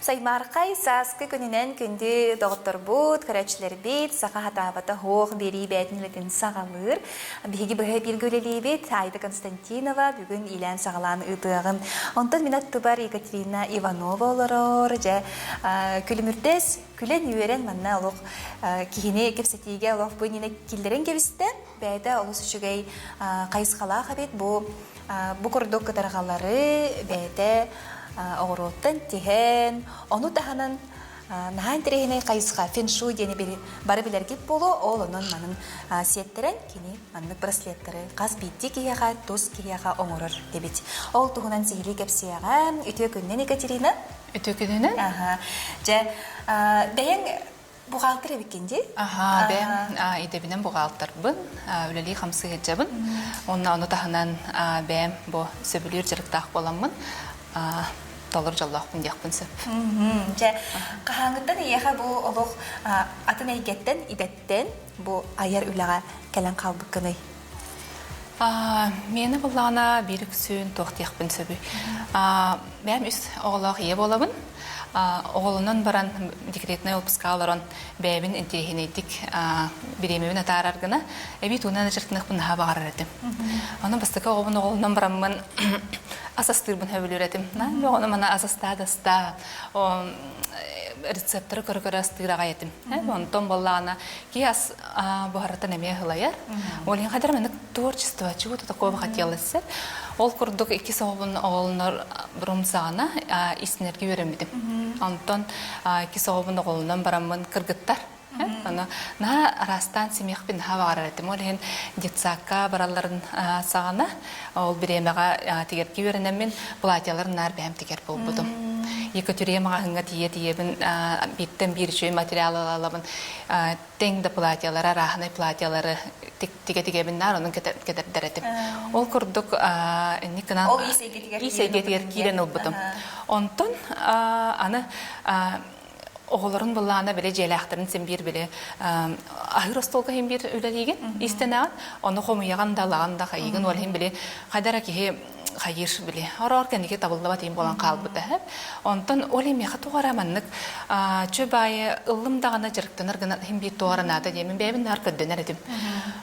Саймаархай сааскы күнүнэн күндү доҕотторбут, көрөөччүлэрбит, саха хатаабата суох биэрии бэйэтин үлэтин саҕалыыр. Биһиги быһа бииргэ үлэлиибит. Айда Константинова бүгүн иилээн-саҕалаан ыытыаҕым. Онтон мин аттыбар Екатерина Иванова олорор. Дьэ, күлүмүрдэс, күлэн-үөрэн манна олох киһини кэпсэтиигэ олох бу иннинэ киллэрэн кэбистэ. Бэйэтэ олус үчүгэй хайысхалаах эбит. Бу бу курдук кытарҕалары бэйэтэ оҕуруоттан тиһэн, ону таһынан наһаа интэриэһинэй хайысха феншуй диэни бары билэргит буолуо, ол онон манын сиэттэрэн кини маннык браслеттары хас биирдии киһиэхэ тус киһиэхэ оҥорор эбит. Ол туһунан сиһилии кэпсиэҕэ. Үтүө күнүнэн, Екатерина. Үтүө күнүнэн. Дьэ, бэйэҥ Бухгалтер эбиккин дии? Аһаа, бэйэм идэбинэн бухгалтербын, үлэлии-хамсыы сылдьабын. Уонна ону таһынан бэйэм бу сөбүлүүр дьарыктаах буоламмын, толору дьоллоохпун диэхпин сөп. Дьэ, хаһааҥҥыттан эйиэхэ бу олох атын эйгэттэн, идэттэн бу айар үлэҕэ кэлэн хаалбыккыный? Миэнэ буоллаҕына биир үксүн туох диэхпин сөбүй? Бэйэм үс оҕолоох ийэ буолабын. Оҕолонон баран декретнэй отпуска олорон бэйэбин интириэһинэйдик бириэмэбин атаарар гына эбии тугунан дьарыктаныахпын наһаа баҕарар этим. Ону бастакы оҕобун оҕолонон бараммын ас астыырбын сөбүлүүр этим. Оҕону мана ас астаа да астаа рецепторы көрө-көрө астыыр аҕай этим. Онтон буоллаҕына киһи ас буһарыттан эмиэ ыһылайар. Ол иһин хадара маннык творчество, чего-то такого хотелось. Ол курдук икки соҕобун оҕолонор бурум саҕана истинэргэ үөрэммитим. Онтон икки соҕобун оҕолонон бараммын кыргыттар Аны наһаа араастаан симиэхпин наһаа баҕарар этим. Ол иһин детсадка баралларын саҕана ол бириэмэҕэ тигэргэ үөрэнэммин платьяларын наар бэйэм тигэр буолбутум. Екатерина маҕаһыыҥҥа тиийэ-тиийэбин бииртэн биир үчүгэй материал ылалабын тэҥ да платьялары, арааһынай платьялары тигэ-тигэбин наар онон кэтэрдэр этим. Ол курдук инник гынан Ол ис эйгэтигэр ис эйгэтигэр киирэн ылбытым. Онтон аны оҕолорун былаана били дьиэлээхтэрин син биир били аһыыр остуолга иһин биир үлэлиигин истэнэҕин ону хомуйаҕын да ылаҕын да хайыгын ол иһин били хайдара киһи хайыыр били ороор кэнники табыллыбат иһин буолан хаалбыта онтон ол эмиэхэ туох эрэ маннык чө баайы ыллым даҕаны дьарыктанар гына иһин биир туох эрэ наада диэмин бэйэбин наар көрдөнөр этим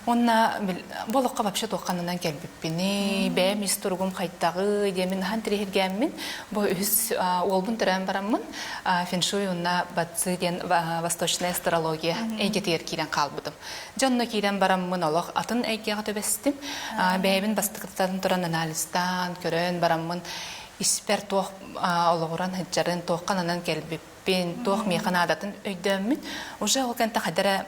уонна бу олоххо вообще туохханынан кэлбиппиний бэйэм ис туругум хайдаҕый диэмин ахан тириһиргээммин бу үһүс уолбун төрөөн бараммын феншуй уонна бацзы диэн восточная астрология эйгэтигэр киирэн хаалбытым. Дьэ онно киирэн бараммын олох атын эйгэҕэ түбэстим. Бэйэбин бастакытан туран анализтаан, көрөн бараммын испэр туох олоҕуран сылдьарын, туохха ананан кэлбиппин, туох миэхэ наадатын өйдөөммүн, уже ол кэнтэ хайда эрэ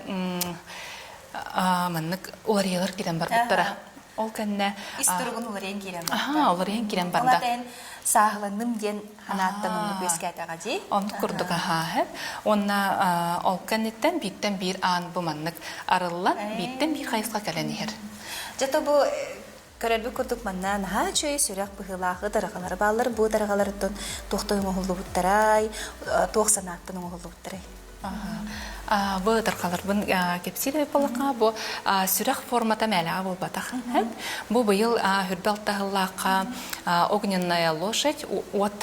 маннык уларыйалар киирэн барбыттара. Ол кэннэ Ис туругун уларыйан киирэн барда. Аха, уларыйан киирэн барда. Ол сааһыланным диэн ханааттан оннук үөскээтэҕэ дии. Оннук курдук аһаа. Уонна ол кэнниттэн бииртэн биир аан бу маннык арыллан, бииртэн биир хайысха кэлэн иһэр. Дьэ то бу көрөрбүт курдук манна наһаа үчүгэй сүрэх быһыылаах ытарҕалар бааллар. Бу ытарҕаларыттан туохтан оҥоһуллубуттарай, туох санааттан оҥоһуллубуттарай? Бу ытархаларбын кэпсиир эбит буоллахха, бу сүрэх формата мээлэҕэ буолбатах. Бу быйыл хүрбэ алтаһыллаахха огненная лошадь уот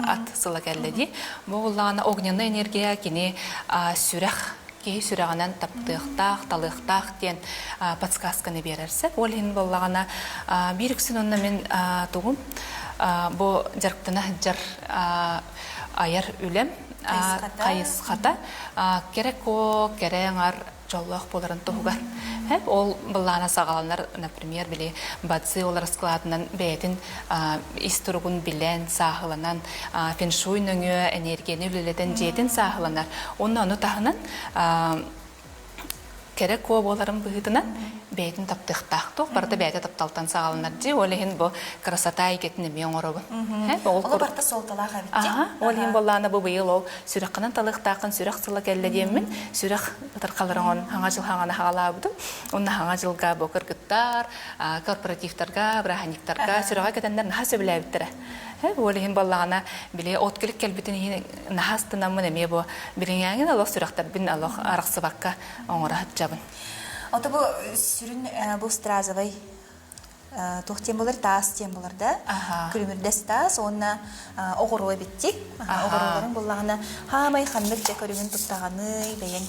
ат сыла кэллэ дии. Бу буоллаҕына огненная энергия кини сүрэх киһи сүрэҕинэн таптыахтаах, талыахтаах диэн подсказканы биэрэр сөп. Ол иһин буоллаҕына биир үксүн онно мин тугум бу дьарыктана сылдьар айар үлэм хайысхата кэрэ куо, кэрэ аҥар дьоллоох буоларын туһугар. Ол былаана саҕаланар, например, били бадзи ол раскладынан бэйэтин ис туругун билэн, сааһыланан, феншуй нөҥүө энергияны үлэлэтэн дьиэтин сааһыланар. Уонна ону таһынан кэрэ куо буоларын быһыытынан бэйэтин таптыахтаах. Туох барыта бэйэтэ тапталтан саҕаланар дии. Ол иһин бу красота эйгэтин эмиэ оҥоробун. Ол барыта суолталаах эбит дии. Ол иһин буоллаҕына бу быйыл ол сүрэххинэн талыахтааххын сүрэх сыла кэллэ диэммин сүрэх ытархаларын оҥорон хаҥа дьыл хаҥаны хаҕалаабытым. Онно хаҥа дьылга бу кыргыттар корпоративтарга, бырааһынньыктарга сүрэҕэ кэтэннэр наһаа сөбүлээбиттэрэ. Ол иһин буоллаҕына били отклик кэлбитин иһин наһаа астынаммын эмиэ бу билиҥээҥин олох сүрэхтэрбин олох арахсыбакка оҥоро сылдьабын. Ото бу сүрүн бу стразовай. туох диэн буолар таас диэн буолар да күлүмүрдэс таас уонна оҕуруо эбитти оҕуруоларын буллаҕына хаамай ханнык дьэ көрүҥүн туттаҕаный бэйэҥ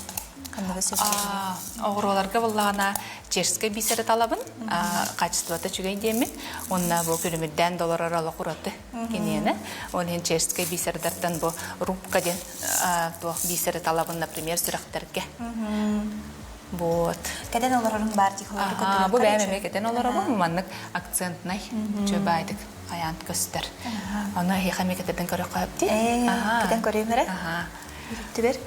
ханныгы сөбүлүүгүн Оҕуруоларга буллаҕына чешскэй бисери талабын качествота үчүгэй диэммин уонна бу күлүмүрдээн долорор олох ураты киниэнэ ол иһин чешскэй бисердартан бу рубка диэн туох бисери талабын например сүрэхтэргэ Вот. Кэтэн олорорун баар технология Бу бэйэм эмиэ кэтэн олоробун, маннык акцентнай чөбаайдык хайаан көстөр. Ону эһиэхэ эмиэ кэтэрдэн көрөххө дии. Кэтэн көрүөм эрэ. Түбэр.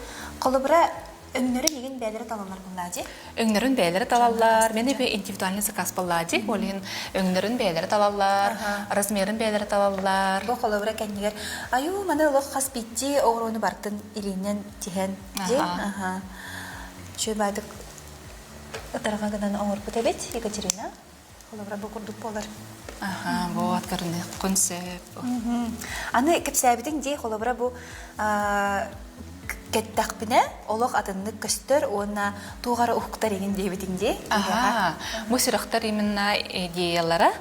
Холобура, өҥнөрүн игин бэйэлэрэ талаллар буоллаа дии. Өҥнөрүн бэйэлэрэ талаллар. Мен эбе индивидуальный заказ буоллаа дии. Ол иһин өҥнөрүн бэйэлэрэ талаллар, размерын бэйэлэрэ талаллар. Бу холобура кэннигэр аюу маны олох хас биирдии оҕуруону бартын илиинэн тиһэн дии. Үчүгэй ытарҕа гынан оҥорбут эбит Екатерина. Холобура бу курдук буолар. Аха, вот көрүнүөххүн сөп. Аны кэпсээбитиҥ дии, холобура бу кэттэхпинэ олох атыннык көстөр уонна туох эрэ уһуктар иҥин диэбитиҥ дии. Аха, бу сүрэхтэр именно идеялара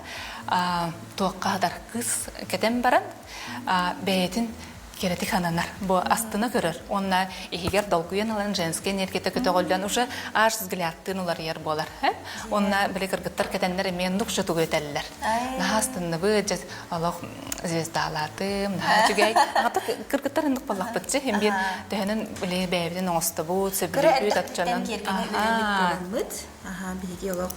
туохха хатар кыыс кэтэн баран бэйэтин кэрэтик ананар. Бу астына көрөр. Уонна иһигэр долгуйан ылан женскэй энергията көтөҕүллэн уже аж взглядтыын уларыйар буолар. Уонна били кыргыттар кэтэннэр эмиэ оннук же тугу этэллэр. Наһаа астынныбыт, дьэ олох звездалаатым, наһаа үчүгэй. Аҕата кыргыттар оннук буоллахпыт дьэ. Иһин биир төһөнөн били бэйэбитин оҥостобут, Кыра сөбүлүүбүт, эрдэхпиттэн оччонон. киэргэнэ үөрэммит буоламмыт, биһиги олох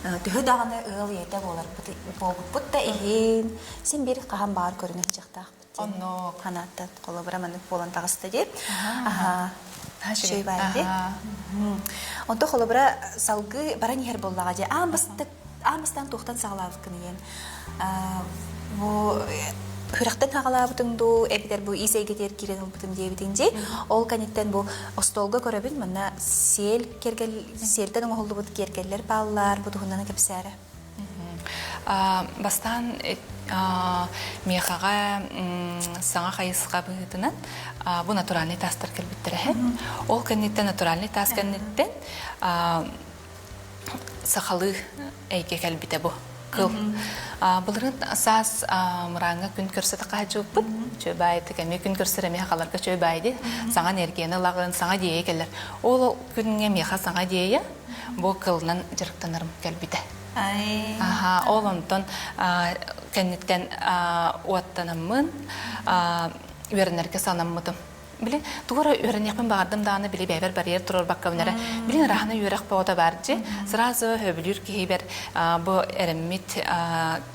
төһө даҕаны ыал ийэтэ буоларбыт буолбуппут да иһин син биир хаһан баар көрүнэ сылдьыахтаахпыт. Оннук. Ханааттан холобура маннык буолан таҕыста дии. Аха. Үчүгэй баай дии. Онто холобура салгыы баран иһэр буоллаҕа дии. Аан бастык аан бастаан туохтан саҕалаабыккын ийэн? Бу күрэхтэн саҕалаабытыҥ дуу, эбэтэр бу ис эйгэтигэр киирэн ылбытым диэбитиҥ дии. Ол кэнниттэн бу остуолга көрөбүн, манна сиэл киэргэл сиэлтэн оҥоһуллубут киэргэллэр бааллар, бу туһунан кэпсээрэ. Бастаан миэхэҕэ саҥа хайысха быһыытынан бу натуральный таастар кэлбиттэрэ. Ол кэнниттэн натуральный таас кэнниттэн сахалыы эйгэ кэлбитэ бу кыл. Былырыын саас мырааҥҥа күн көрсө тахаһдьыбыппыт. Чөй баайытык эмиэ күн көрсөр эмиэ халарга чөй баайды. Саҥа энергияны ылаҕын, саҥа идея кэлэр. Ол күҥҥэ миэхэ саҥа идея бу кылынан дьарыктанарым кэлбитэ. Аха, ол онтон кэнниттэн уоттанаммын үөрэнэргэ санаммытым. Били тугу эрэ үөрэниэхпин баҕардым даҕаны били бэйэбэр барьер туруорбаккабын эрэ билин ыраахына үөрэх бөҕөтө баар дии. Сразу сөбүлүүр киһибэр бу эрэммит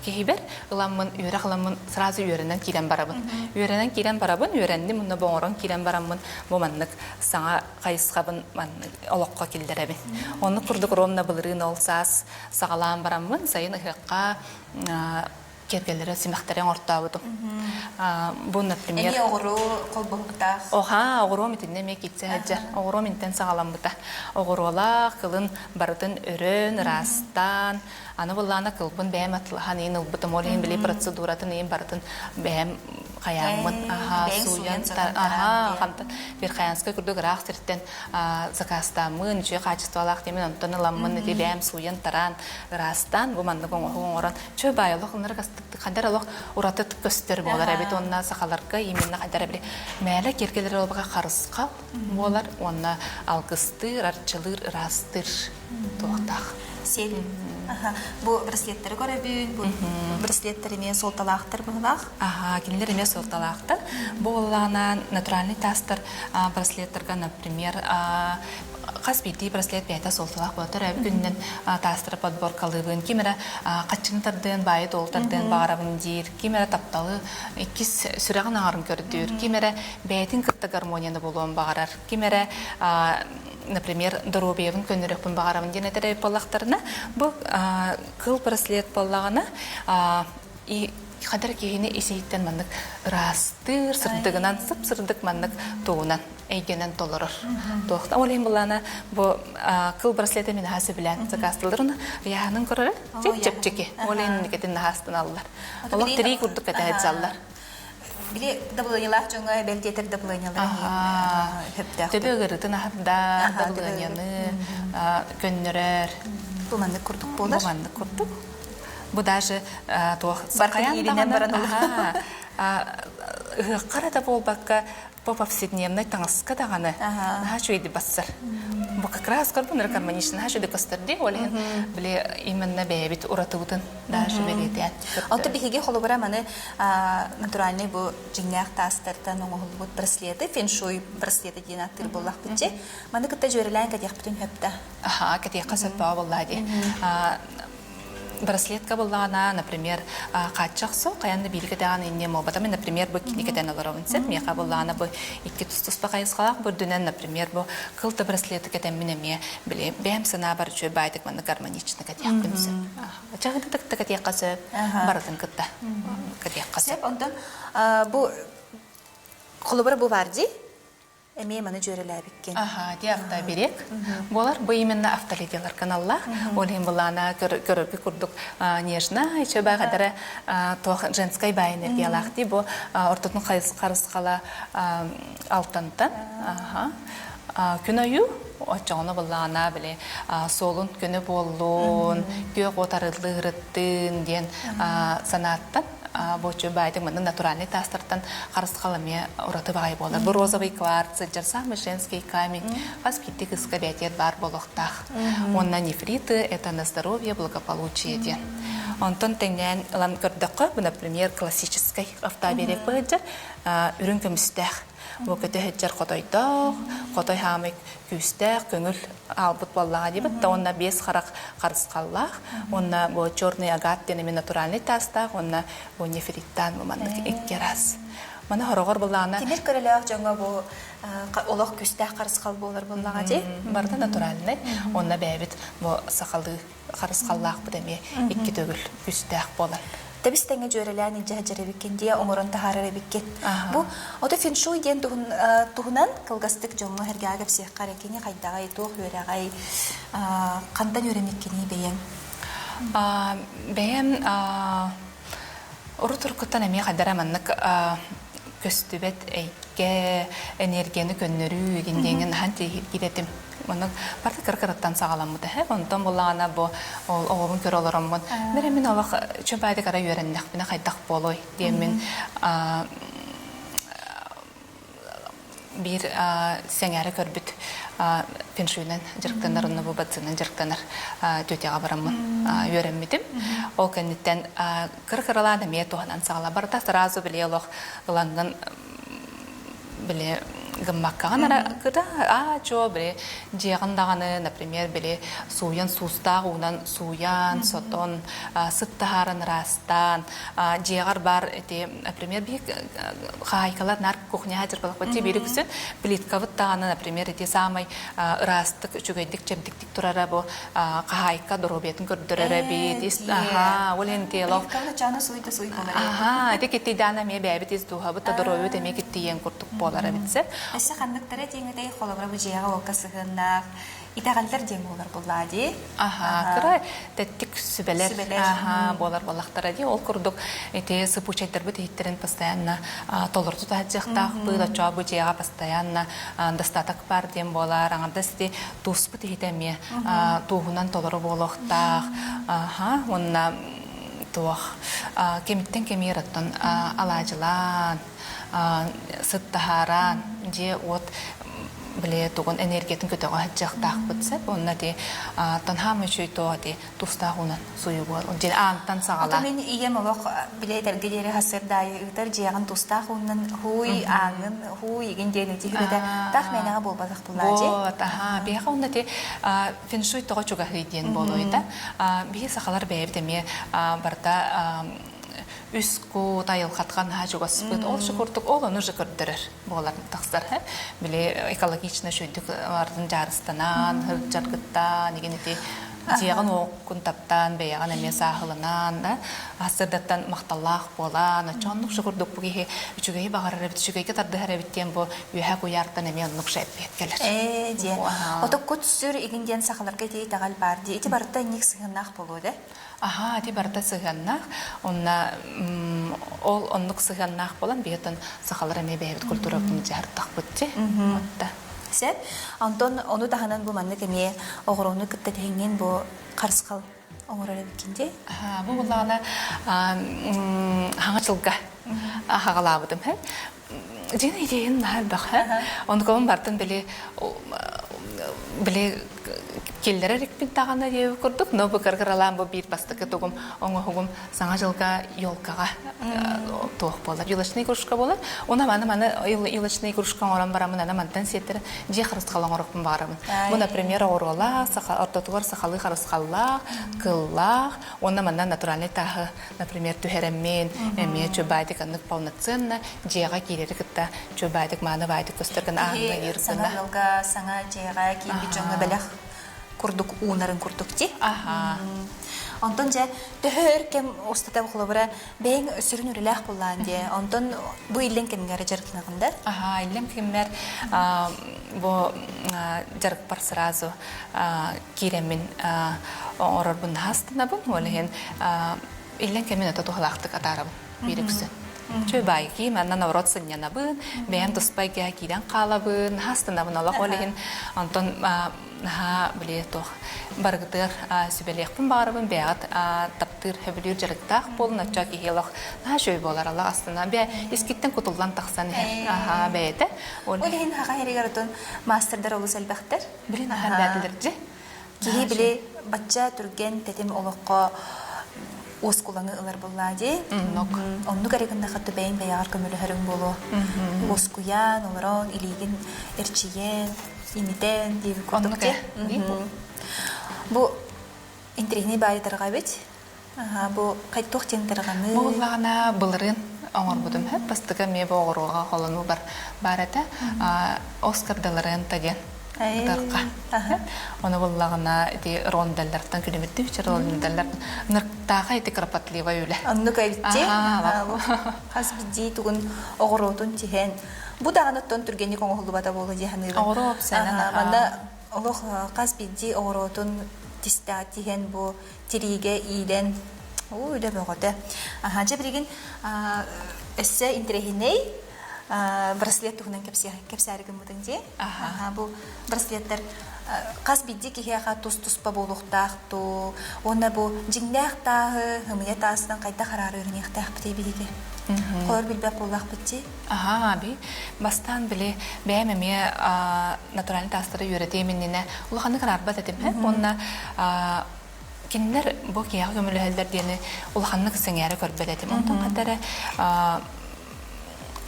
киһибэр ыламмын үөрэх ыламмын сразу үөрэнэн киирэн барабын. Үөрэнэн киирэн барабын, үөрэнним уонна боҥорон киирэн бараммын бу маннык саҥа хайысхабын маннык олоххо киллэрэбин. Оннук курдук ровно былырыын ол саас саҕалаан бараммын сайын ыһыахха киэргэллэри симэхтэри оҥортообутум. Бу, например... Эмиэ оҕуруо холбоһуктаах. Оха, оҕуруом итиннэ эмиэ киирсэ сылдьар. Оҕуруом интэн саҕаламмыта. Оҕуруолаах, кылын барытын өрөн, ыраастаан, Аны былаана кылбын бэйэм атылаһан иин ылбытым, ол иһин били процедуратын иин барытын бэйэм хайааммын аха сууйан аха хантан Верхоянскай курдук ыраах сиртэн заказтааммын үчүгэй хаачыстыбалаах диэмин онтон ыламмын ити бэйэм сууйан тараан ыраастаан бу маннык оҥоһук оҥорон чө баай олох ынырык астыктык хайдар олох ураты көстөр буолар эбит уонна сахаларга именно хайдар били мээлэ киэргэлэр олбака харысхал буолар уонна алгыстыыр арчылыыр ыраастыыр туохтаах. Сиэл. Бу браслеттары көрөбүн, бу браслеттар эмиэ суолталаахтар быһылаах. Аха, кинилэр эмиэ суолталаахтар. Бу буоллаҕына натуральный таастар браслеттарга, например, хас биирдии браслет бэйэтэ суолталаах буолар. Төрөөбүт күнүнэн таастары подборкалыыбын. Ким эрэ хаччыны тардыан, баайы дуолу тардыан баҕарабын диир. Ким эрэ тапталы иккис сүрэҕин аҥарын көрдүүр. Ким эрэ бэйэтин кытта гармонияны булуон баҕарар. Ким эрэ например, доруобуйабын көннөрүөхпүн баҕарабын диэн этэр эбит буоллахтарына, бу кыл браслет буоллаҕына, хандар киһини ис-иһиттэн маннык ыраастыыр, сырдыгынан, сып-сырдык маннык тугунан эйгэнэн толорор. Туохта ол иһин булаана бу кыл браслеты мин наһаа сөбүлээн заказтылар уна ыйааһынын көрөрө чэп-чэпчэки. Ол иһин инникитин наһаа астыналлар. Олох тирии курдук кэтэһэ Били дабылыанньалаах дьоҥҥо бэл диэтэр дабылыанньалара сөптөөх. Төбө ыарыытын аһардар, дабылыанньаны көннөрөр. Бу маннык курдук буолар. Бу маннык курдук. Бу даже туох Барытын ииринэн баран ыһыаххара да буолбакка по повседневной таҥаска даҕаны наһаа үчүгэйдик бассар. Бу как раз көрбүн гармонично наһаа үчүгэйдик көстөр дии. Ол иһин били именно бэйэбит уратыбытын даже бэлиэтээн. Онто биһиги холобура маны натуральный бу дьиҥнээх таастартан оҥоһуллубут браслеты, феншуй браслеты диэн ааттыыр буоллахпыт дии. Маны кытта дьүөрэлээн кэтиэхпитин сөп да. Аха, кэтиэххэ сөп баа буоллаа дии. Браслетка буллаҕына, например, хааччах суох, хайан да бииргэ даҕаны инниэ буолбата. Мен, например, бу иккини кэтэн олоробун сөп. Миэхэ буллаҕына бу икки тус-туспа хайысхалаах бу үрдүнэн, например, бу кыл да браслеты кэтэммин эмиэ били бэйэм санаабар үчүгэй баайдык маннык гармонично кэтиэхпин сөп. Чаһыны да кытта кэтиэххэ сөп, барытын кытта кэтиэххэ сөп. Сөп, онтон бу холобура бу баар дии. Эмиэ маны дьүөрэлээбиккин. Аха, ди автоберег буолар. Бу именно автоледилар каналлаах. Ол иһин былаана көрөргө курдук нежно, еще баҕадара туох женскай баай энергиялаах дии. Бу ортотун харысхала алтантан. Күн ойуу оччоҕуна былаана били суолун көнө буоллун, күөх от арыллыырыттын диэн санааттан Бочу баайдык манна натуральный таастартан харысхал эмиэ ураты баҕайы буолар. Бу розовый кварц сылдьар самый женский камень. Хас биирдии кыска бээтиэр баар буолуохтаах. Уонна нефриты это на здоровье, благополучие диэн. Онтон тэҥнээн ылан көрдөххө, бу, например, классическай автоберег быһыдьар үрүҥ көмүстээх. Бу көтө сылдьар хотойдоох, хотой хаамый күүстээх, көҥүл аалбыт буоллаҕа диэбит да уонна биэс харах харысхаллаах уонна бу черный агат диэн эмиэ натуральный таастаах уонна бу нефриттаан бу маннык икки араас. Маны хороҕор былаана Тимир көлөлөөх дьоҥҥо бу олох күүстээх харысхал буолар буоллаҕа дии. Барыта натуральный. Уонна бэйэбит бу сахалыы харысхаллаахпыт эмиэ икки төгүл күүстээх буолар. Тэбис тэҥэ дьүөрэлээн илдьэ сылдьар эбиккин диэ оҥорон таһаарар эбиккин. Бу ото феншуй диэн туһунан кылгастык дьоҥҥо сэргэҕэ кэпсиэххэ эрэ кини хайдаҕай, туох үөрэҕэй, хантан үөрэммиккиний бэйэҥ? Бэйэм урут уруккуттан эмиэ хайдара маннык көстүбэт эйгэ, энергияны көннөрүү диэн диэҥҥэ наһаа киирэтим. Маннык барыта кыра-кыраттан саҕаламмыта һэ. Онтон буллаҕына бу ол оҕобун көрө олороммун, бэрэ мин олох чөмпаайдык ара үөрэннэхпинэ хайдах буолуой диэммин биир сэҥээрэ көрбүт феншуйунан дьарыктанар онно бу бацинан дьарыктанар тетяҕа бараммын үөрэммитим. Ол кэнниттэн кыра-кыралаан эмиэ туһанан саҕала барыта сразу били олох ылаҥҥын били гыммаккаҕын эрэ кыта аа чуо били дьиэҕин даҕаны например били сууйан суустаах уунан сууйан сотон сыт таһааран ыраастаан дьиэҕэр бар ити например биһи хаһаайкалар наар кухняҕа дьарбалахпыт дии биири күсүн плиткабыт даҕаны например ити саамай ыраастык үчүгэйдик чэбдиктик турара бу хаһаайка доруобуйатын көрдөрөрө эбит ис аха ол иһин тело Плитканы суй да суй буолар аха ити киттийдаана эмиэ бэйэбит ис дууһабыт да доруобуйабыт эмиэ киттийиэн курдук буолар эбит сеп Өссө ханныктара диэҥэтэй холобура бу дьиэҕэ уокка сыһыаннаах итэҕэллэр диэн буолар буллаа дии. Аха, кыра тэттик сүбэлэр аха буолар буоллахтара дии. Ол курдук ити сыпучайдарбыт иһиттэрин постоянно толору тутаһыахтаахпыт, оччоҕо бу дьиэҕэ постоянно достаток бар диэн буолар. Аҥардас ити тууспут иһитэ эмиэ тууһунан толору буолуохтаах. Аха, уонна туох кэмиттэн кэмигэр оттон алаадьылаан, сыт таһааран, дьиэ-уот били тугун энергиятын көтөҕө сылдьыахтаахпыт сөп уонна ти танхаам үчүй туох ти тустаах уунан суйугуор дьиэ аантан саҕала мин ийэм олох били этэргэ диэри сарсыардаайы ыытар дьиэҕин тустаах уунан хууй ааҥын хууй игин диэн ити хүрэтэ таах мээнэҕэ буолбатах буллаажи вот аха биһиэхэ уонна ти феншуй тоҕо чугаһый диэн буолуойда биһи сахалар бэйэбит эмиэ барыта үс кут айылҕатга наһаа чугаспыт ол же курдук ол ону же көрдөрөр буолар тахсар били экологично үчүгдүк ардын дьаарыстанан сылдьаргыттаан игин ити дьиэҕин уоккун таптаан бэйэҕин эмиэ сааһыланан да сырдаттан махталлаах буолан оччо оннук же курдук бу киһи үчүгэйи баҕарар эбит үчүгэйгэ тардыһар эбит диэн бу үөһэ куйаартан эмиэ оннук же эппиэт кэлэр ээ диэн отоккут сүр игин диэн сахаларга ити итэҕэл баар дии ити барыта инник сыһыаннаах буолуо да Аһаа, ити барыта сыһыаннаах. Онно ол оннук сыһыаннаах буолан биһиэтин сахалар эмиэ бэйэбит культурабытын дьаһартахпыт дии. Отта. Сөп. Онтон ону таһынан бу маннык эмиэ оҕорону кытта тэһиҥҥин бу харысхал. оҥорор эбиккин дии? Бу буллаҕына хаҥа дьылга хаҕалаабытым. Дьиҥ идеян наһаа элбэх. Онукабын бартын били били киллэрэр икпин даҕаны диэбит курдук, но бу кыргыралаан бу биир бастакы тугум оҥоһугум Саҥа дьылга елкаҕа туох буолар, елочная игрушка буолар. Уна маны маны елочная игрушка оҥорон бараммын, аны мантан сиэттэрэн дьиэ харысхала оҥорохпун баҕарабын. Бу, например, оҕуруолаах, саха ортотугар сахалыы харысхаллаах, кыллаах, уонна манна натуральный тааһы, например, түһэрэммин, эмиэ чубаатик аннык полноценно дьиэҕэ киирэри кытта чубаатик мааны баайтык көстөр гына ааҥҥа Киһи саҥа ыалга, саҥа дьиэҕэ киирбит дьоҥҥо бэлэх курдук уунарын курдук дии. Аха. Онтон дьэ төһө өр кэм устата холобура бэйэҥ сүрүн үлэлээх буоллаан диэ. Онтон бу иллэҥ кэмҥэр дьарыктанаҕын да? Аха, иллэҥ кэммэр бу дьарыкпар сразу киирэммин оҥорорбун наһаа астынабын. Ол иһин иллэҥ кэмин ото туһалаахтык атаарабын биир үксүн. Үчүгэй баайгыы, манна наоборот сынньанабын, бэйэм туспа эйгэҕэ киирэн хаалабын, наһаа астынабын олох ол иһин. Онтон наһаа били туох барыгытыгар сүбэлиэхпин баҕарабын бэйэҕит таптыыр, сөбүлүүр дьарыктаах буолун, оччо киһи олох наһаа үчүгэй буолар, олох астына бэйэ искиттэн кутуллан тахсан иһэр аһаа бэйэтэ. Ол иһин хаха иһэригэр отон маастардар олус элбэхтэр. Били наһаа элбээтилэр дьэ. Киһи били бачча түргэн тэтим олоххо уоскулаҥы ылар буоллаа дии. Оннук. Оннук эрэ гыннахха бэйэҥ бэйэҕэр көмөлөһөрүҥ буолуо. Уоскуйан, олорон, илиигин эрчийэн, имитэн диэбит курдук Оннук ээ. Бу интэриэһинэй баайы тарҕабыт. Бу туох диэн тарҕаныы? Бу буоллаҕына былырыын оҥорбутум сөп. Бастакы эмиэ бу оҕуруоҕа холонуу бар баар этэ. Оскар де Лоренто диэн ытарха. Ону буллаҕына ити ронделлартан күнүмүттүү ронделлар ныртааха ити кропотливай үлэ. Оннук эбитти. Хас биирдии тугун оҕуруотун тиһэн бу даҕаны оттон түргэнник оҥоһуллубата буолуо дии саныыбын. Оҕуруо опсайынан Манна олох хас биирдии оҕуруотун тистээх тиһэн бу тириигэ иилэн уу үлэ бөҕөтө. Аха дьэ билигин өссө интэриэһинэй браслет туһунан кэпсээри гыммытыҥ дии. Аха бу браслеттэр хас биирдии киһиэхэ тус-туспа буолуохтаах дуу уонна бу дьиҥнээх тааһы ымыйа таасынан хайдах араарыы үөрэниэхтээхпитий биһиги? Холор билбэт буоллахпыт дии. Аһаа, би бастаан били бэйэм эмиэ натуральный таастары үөрэтиэм иннинэ улаханнык араарбат этим уонна кинилэр бу киһиэхэ көмөлөһөллөр диэни улаханнык сэҥээрэ көрбөт этим. Онтон хата эрэ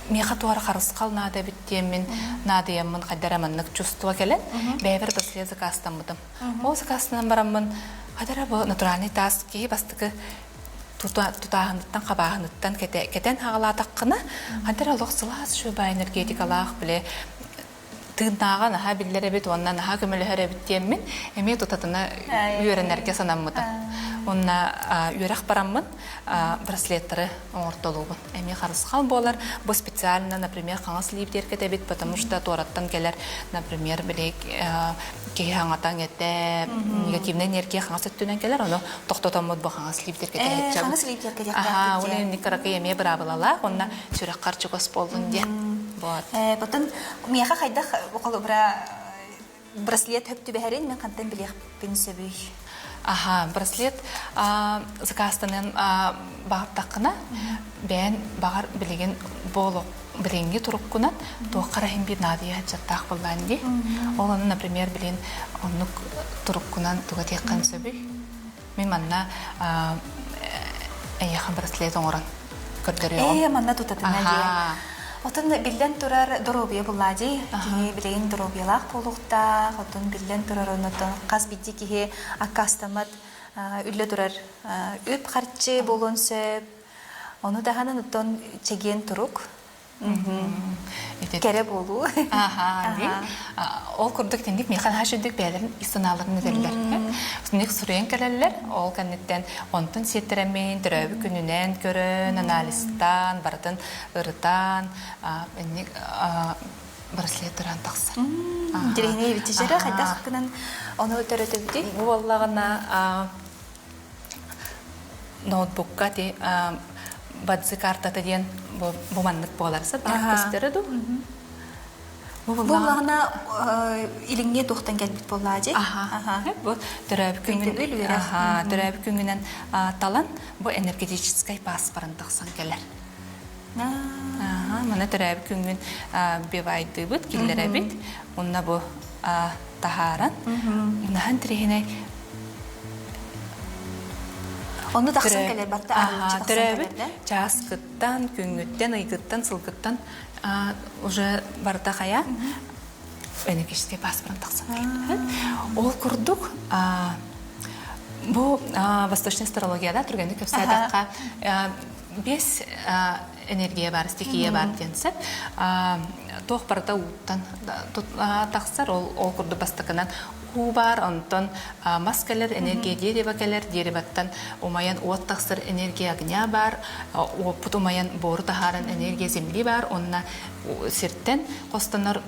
миэхэ туора харысхал наада эбит диэммин наадыйаммын хайда эрэ маннык чувство кэлэн бэйэбэр браслет заказтаммытым. Ол заказтанан бараммын хайда эрэ бу натуральный таас киһи бастакы тутааһыныттан хабааһыныттан кэтэн хаҕалаатаххына хайда эрэ олох сылаас шуба энергетикалаах били тыыннааҕа наһаа биллэр эбит уонна наһаа көмөлөһөр эбит диэммин эмиэ тутатына үөрэнэргэ санаммытым. Уонна үөрэх бараммын браслеттары оҥортолуубун. Эмиэ харысхал буолар. Бу специально, например, хаҥас илиибитигэр кэтэбит, потому что туораттан кэлэр, например, били киһи хаҥатаҥ этэ, негативная энергия хаҥас өттүнэн кэлэр, ону тохтотоммут бу хаҥас илиибитигэр кэтэһэччэбит. Хаҥас илиибитигэр кэтиэхтээхпит. Аха, ол кыракый эмиэ быраабылалаах, уонна сүрэххэр чугас буоллун диэн. Вот. Потом миэхэ хайдах холобура браслет хөп түбэһэрин мен хантан билиэхпин сөбүй? Аха, браслет заказтанан баҕартаххына, бэйэн баҕар билигин боло билиҥҥи туруккунан туохха эрэ иһин биир наадыйа сылдьартаах буоллаан дии. Ол ону, например, билин оннук туруккунан туга диэххин сөбүй? Мин манна эйиэхэ браслет оҥорон көрдөрүөҕүм. Ээ, манна тутатына дии. Отон биллэн турар доруобуйа буллаа дии. Киһи билигин доруобуйалаах буолуохтаах, отон биллэн турар оннотон хас биирдии киһи аккаастаммат үллэ турар үп-харчы буолуон сөп. Ону таһынан оттон чэгиэн турук Кэрэ буолуу. Ол курдук итинник миэхэ наһаа үчүгдүк бэйэлэрин ис санааларын этэллэр. Итинник суруйан кэлэллэр. Ол кэнниттэн онтон сиэттэрэммин төрөөбүт күнүнэн көрөн, анализтаан, барытын ырытан, инник браслет туран тахсар. Интэриэһинэй эбит. Дьэрэ хайдах гынан ону төрөтөбүтүй? Бу буоллаҕына ноутбукка ти бадзи картата диэн бу маннык буолар сып көстөрө ду. Бу Бу буллаҕына илиҥҥи туохтан кэлбит буоллаа дии? Аха. Бу төрөөбүт күҥҥүн аха, төрөөбүт күҥҥүнэн талан бу энергетическай паспорын тахсан кэлэр. Аха, маны төрөөбүт күҥҥүн бивайдыыбыт, киллэрэбит. Уонна бу таһааран, наһан тириһинэй Онно тахсан кэлэр барта арылыччы тахсан төрөөбүт чааскыттан, күҥҥүттэн, ыйгыттан, сылгыттан уже барыта хайа энергетическэй паспорт тахсан кэлэр. Ол курдук бу восточная астрологияда түргэнник кэпсээтэххэ бес энергия бар, стихия бар диэн сөп. Туох барыта ууттан тахсар, ол, ол курдук бастакынан уу бар, онтон мас кэлэр, энергия дерево кэлэр, деревоттан умайан уот тахсар энергия огня бар, уоппут умайан буору таһааран энергия земли бар, онно сиртэн хостонор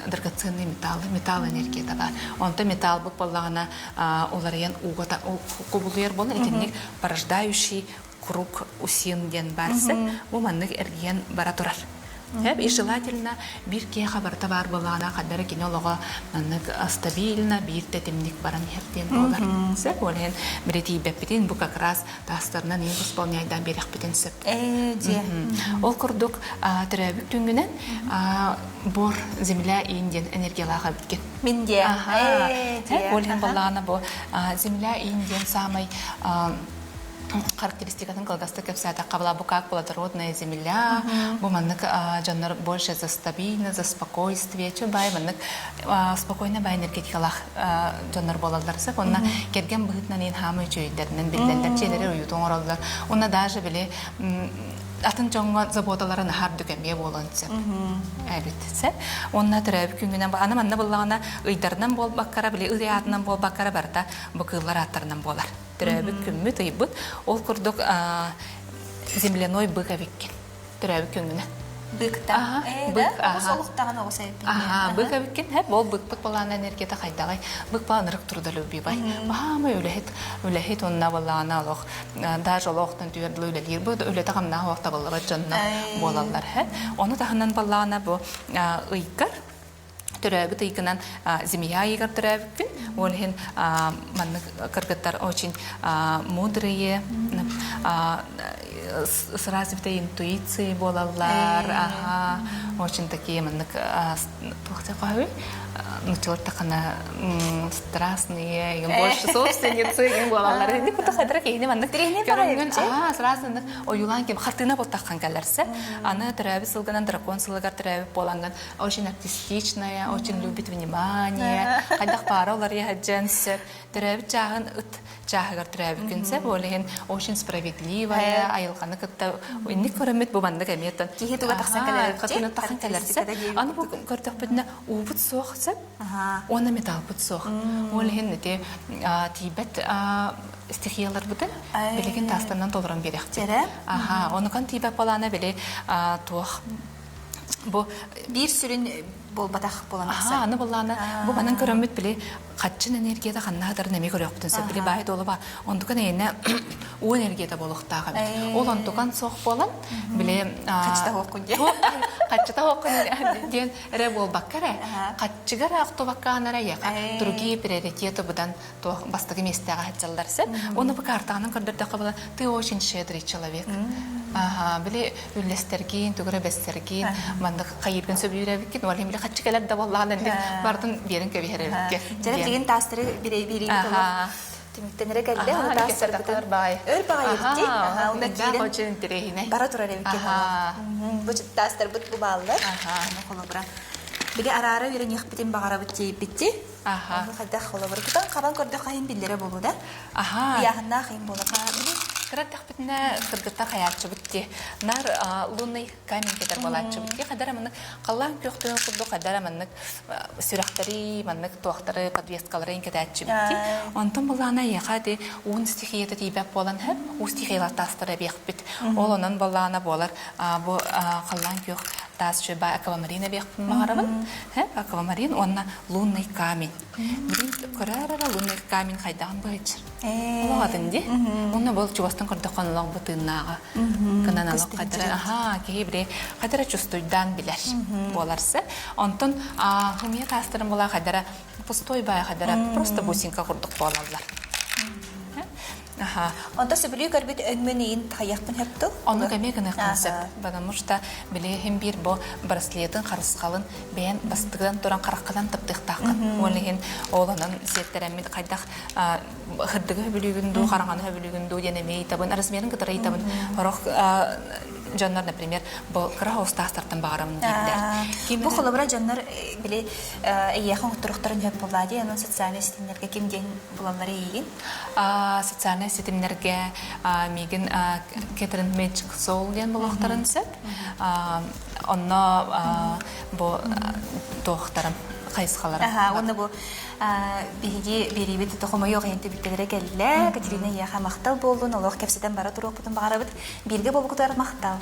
драгоценный металл, металл энергията бар. Онтон металл бу буоллаҕына уларыйан ууга кубулуйар буолан итинник порождающий круг усин диэн баарсы бу маннык эргийэн бара турар. И желательно биир киһиэхэ барыта баар буоллаҕына ханна эрэ кини олоҕо маннык стабильно биир тэтимник баран иһэр диэн буолар. Сөп ол иһин били тиийбэппитин бу как раз таастарынан иһин восполняйдаан биэрэхпитин сөп. Ол курдук төрөөбүт күҥҥүнэн бор земля ин диэн энергиялаах эбиккин. Мин диэ. Ол иһин буоллаҕына бу земля ин диэн саамай характеристикатын кылгастык кэпсээтэххэ была бу как плодородная земля, бу маннык дьоннор больше за стабильность, за спокойствие, чө бай маннык спокойно бай энергетикалаах дьоннор буолаллар сөп. Онна кэргэн быһыытынан иин хаамы үчүгэйдэринэн биллэллэр, дьиэлэри уюту оҥороллор. Онна даже били атын дьоҥҥо заботалара наһаа үрдүк эмиэ буолуон сөп. Эбит сөп. Онна төрөөбүт күҥҥүнэн аны манна буллаҕына ыйдарынан буолбаккара, били ый аатынан буолбаккара барыта бу кыыллар ааттарынан буолар. Төрөөбүт күммүт, ыйбыт. Ол курдук земляной бык эбиккин. Төрөөбүт күҥҥүнэн. Быкта. Бык, Оҕус олуктаҕын оҕус эбиппин. Аха, бык эбиккин. Хэп, ол быкпыт балаана энергията хайдаҕай? Бык балаан ырык трудолюбивай. Баамай үлэһит, үлэһит онна балаана олох даже олохтон түһэр дылы үлэлиир бу үлэтэ хамнаах олох табыллыбат дьонно буолаллар. Ону таһынан балаана бу ыйгар төрөөбүт ыйгынан змея ыйыгар төрөөбүппүн. Ол иһин маннык кыргыттар очень мудрые, с развитой интуицией буолаллар, ага, очень такие маннык туох хоһуй нуччалар тахана страстные, больше собственницы буолаллар. Инди кута хайдара киһини маннык көрөнгөн, аа, сразу ойуулаан ким хартыына буолтаххан кэлэрсэ. Аны төрөөбүт сылгынан дракон сылыгар төрөөбүт буоланган очень артистичная, очень любит внимание. Хайдах паара уларыйа сылдьан сөп. Төрөөбүт чааһын ыт чааһыгар төрөөбүккүн сөп. Ол иһин очень справедливая, айылҕаны кытта инник көрөммүт бу маннык эмиэ Киһи туга тахсан кэлэр хатыны тахсан кэлэр сөп. Аны бу көрдөхпүтүнэ уубут суох сөп. Уонна металлбыт суох. Ол иһин ити тиийбэт стихияларбытын билигин таастарынан толорон биэриэхпит. Аха, онукан тиийбэт балаана били туох бу биир сүрүн буолбатах буолан тахсар. Аны буллаана бу манан көрөммүт били хаччын энергията ханна хатарын эмиэ көрүөхпүтүн сөп. Били баай дуола ба онтукан эйэнэ уу энергията буолуохтаах эбит. Ол онтукан суох буолан били хаччыта хооккун диэн. Хаччыта хооккун диэн эрэ буолбакка эрэ хаччыгар ахтубакка эрэ яха другие приоритеты быдан туох бастакы миэстэҕэ сылдьаллар сөп. Уонна бу картаҕынан көрдөрдөххө була ты очень щедрый человек. Аха, били үллэстэргин, тугу эрэ бэссэргин, маннык хайыыргын сөбүлүүр эбиккин, ол иһин били хаччы кэлэр да буоллаҕына инник бардын биэрин кэбиһэр эбиккин. Дьэ, билигин таастары бириибит олох түмүктэнэрэ кэллэ, ону таастарбытын өр баҕайы эбит Аха, киирэн очень интэриэһинэй. Бара турар эбиккин. Бу таастарбыт бу бааллар. Холобура. Били араара үөрэниэхпитин баҕарабыт диэбиппитти. Аха. Ону хайдах холобур кутан хабан көрдөххө иһин биллэрэ буолуо да? Аха. Ыйааһыннаах иһин буолар. Били кыра эрдэхпитинэ кыргыттар хайааччыбыт дии. Нар лунный камень кэтэр буолааччыбыт дии. Хайдара маннык халлаан күөхтүөн курдук хайдара маннык сүрэхтэри, маннык туохтары, подвескалары кэтээччибит дии. Онтон буллаана эйиэхэ ити уун стихията тиийбэт буолан иһэр, уу стихиялар таастара эбиэхпит. Ол онон боллаана буолар бу халлаан күөх. таас чөбө аквамарин эбиэхпин баҕарабын. Аквамарин уонна лунный камень. Билин көрөр эрэ лунный камень хайдаҕын быһыччыр. Олох атын дии. Уонна бұл чугастан көрдөххө олох бу тыыннааҕа. Кынан олох хайдара аха киһи били хайдара чувствуйдаан билэр буоларсы. Онтон хымия таастарын була хайдара пустой бай хайдара просто бусинка курдук буолаллар. Аха. Онто сөбүлүү көрбүт өҥмүн ыйын хайыахпын сөптү? Оннук эмиэ гыныахпын сөп. Потому что били иһин биир бу браслетын харысхалын бэйэн бастыгынан туран хараххынан таптыахтааххын. Ол иһин ол онон сиэттэрэммит хайдах хырдыгы хөбүлүүгүн дуу, хараҥаны хөбүлүүгүн дуу диэн эмиэ ыйытабын, размерын кытары ыйытабын. Сорох дьоннор, например, бу кыра хоустаахтартан баҕарабын дииллэр. Бу холобура дьоннор били эйиэхэ оҥотторуохтарын сөп буоллаа дии, онон социальнай ситимнэргэ ким диэн булаллар эйигин? Социальнай ситимнэргэ миигин Кэтрин Magic Soul диэн булуохтарын сөп. Онно бу туохтарым хайысхаларым. Аха, уонна бу биһиги биэриибит хомойуох иһин түбүктэлэрэ кэллэ. Катерина эйиэхэ махтал буоллун, олох кэпсэтэн бара туруохпутун баҕарабыт. Бииргэ буолбукутугар махтал.